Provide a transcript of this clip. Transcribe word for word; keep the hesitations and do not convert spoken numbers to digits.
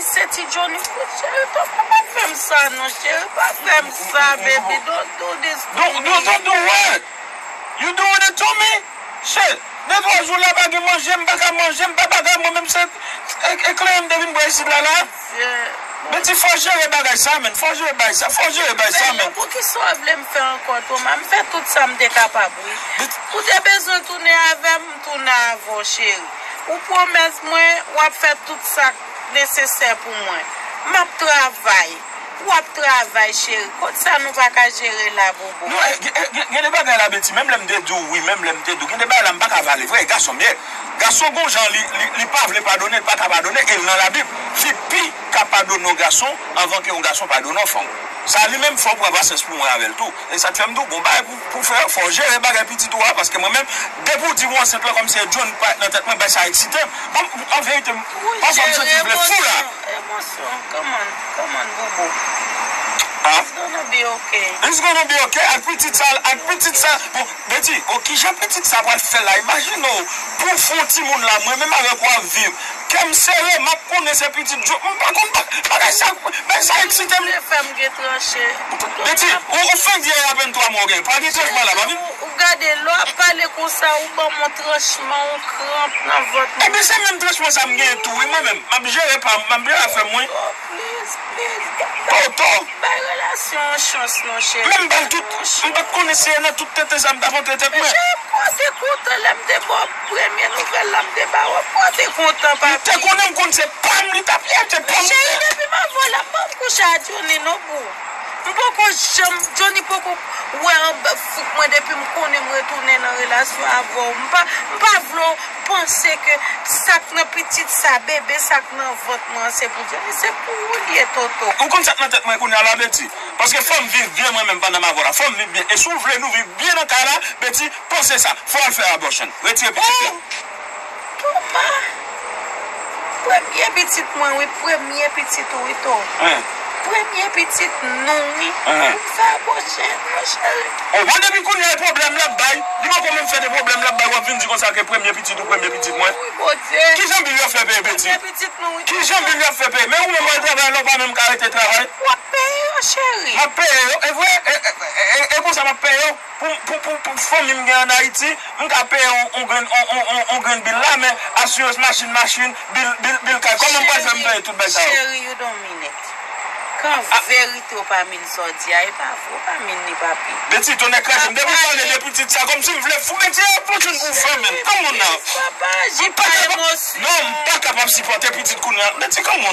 Se ti Johnny fout, cheri, to pa, pa fè m sa non, cheri, pa fè m sa, baby, don't do this to me. Don't, don't, don't do what? You doing it to me? Shit. De twa jou la pa gen manje, m pa ka manje, m pa bagay, mwen menm se e, eklere m te vin bwè isit la la. Beti, fò jere bagay sa, men. Fò jere bagay sa, fò jere bagay sa, men. Pou ki sa w vle m fè ankò, Toma? M fè tout sa m te kapab, wi. Ou te bezwen tounen avè m, m tounen avè w, cheri. Ou pwomèt mwen, w ap fè tout sa k nesesè pou mwen. M ap travay. W ap travay, cheri. Kot sa nou pa ka jere la, bobo? Non, eh, gen, gen, gen de bagay la, Beti, menm lè m te di w wi, menm lè m te di w, gen de bagay la m pa ka vale vre, gason m ye. Gason gon jan li, li, li pa vle padone, li pa ka padone, e l nan Labib. Fi pi ka padone yon gason anvan ke yon gason padone yon fanm. Sa li menm fò w pran pasyans pou mwen avè l tou. E sa k fè m di w, gon bagay pou, pou fè, fò w jere bagay pitit ou a, paske mwen menm, depi w di m w ansent lan kòmsi e John parèt nan tèt mwen, bagay sa eksite m. Bon, an verite, m, pafwa m santi m vle fou la. Emosyon, emosyon, come on, come on, bobo. Ah. It's gonna be okay. It's gonna be okay. Ak pitit sa, ak pitit sa. Bon, Beti, bon, kijan pitit sa pral fè la? Imajine w, pou w fè yon timoun la, mwen menm avèk ou ap viv. Kè m sere, m ap konnen se pitit Joe. M pa konn pa, bagay sa, bagay sa eksite m. Ou vle fè m gen tranche. Beti, ou, ou fenk di a apèn twa mwa w gen. Pa gen tranchman la, pa vin. Ou, ou gade, lè w ap pale konsa, ou ban m yon tranchman, yon kranp nan vant mwen. Ebyen, se menm tranchman sa m genyen tou, wi, mwen menm. M ap jere pa m, m ap jere afè m, wi. Oh, please, please, Toto. Bay relasyon an chans non, cheri. Men m ba l tout, m pa t konnen si e nan tout tenten sa m t ap antre tèt mwen. Men cheri, m kwè w te kontan lè m te ba w premye nouvèl la, m te ba w, m kwè w te kontan, papi. M te konnen, m konn se pa m li t ap ye, se pa m li ye. Men cheri, depi m avè w la, m pa kouche a Johnny non, boo. M poko janm, Johnny poko wè anba fouk mwen depi m konnen m retounen nan relasyon avè w. M pa, m pa vle w panse ke sa k nan pitit sa, bebe sa k nan vant mwen an, se pou Johnny, se pou ou l ye, Toto. Ou konn sa k nan tèt mwen kounye a la, Beti? Paske fò m viv byen mwen menm pandan m avè w la. Fò m viv byen. E si w vle nou viv byen nan kay la, Beti, panse sa. Fò w al fè abortion. Retire pitit la. Oh! Toma! Premye pitit mwen, wi. Premye pitit ou, wi, To. Hein. Premye pitit nou, wi. Hein. Pou m fè abortion, mon cheri. O, bon, depi kounye a e pwoblèm l ap bay. Li poko menm fè de pwoblèm l ap bay, w ap vin di konsa ke premye pitit ou, premye pitit mwen. Wi, Bondye. Kijan bil yo ap fè peye, Beti? Premye pitit nou, wi. Kijan bil yo ap fè peye? Men ou menm w al travay la, ou pa menm ka rete travay. W ap peye yo, cheri. M ap peye yo, e vre? E, e, e, e, e konsa m ap peye yo? Pou, pou, pou, pou fanmi m gen ann Ayiti, m ka peye yon, yon grenn, yon, yon, yon, yon grenn bil la, men asirans machin, machin, bil, bil, bil kay. Kòman m pral fè m peye tout bagay sa yo? Cheri, you don't mean it. Kan verite w pa mean sa w di a, e pa vre, w pa mean li, papi. Beti, tonnè kraze m. Depi w pale de pitit sa, kòmsi m vle fou. Beti, e pou joun pou fè, men. Come on now. Papa, aji pa emosyon. Non, m pa kapab sipòte pitit kounye a. Beti, come on.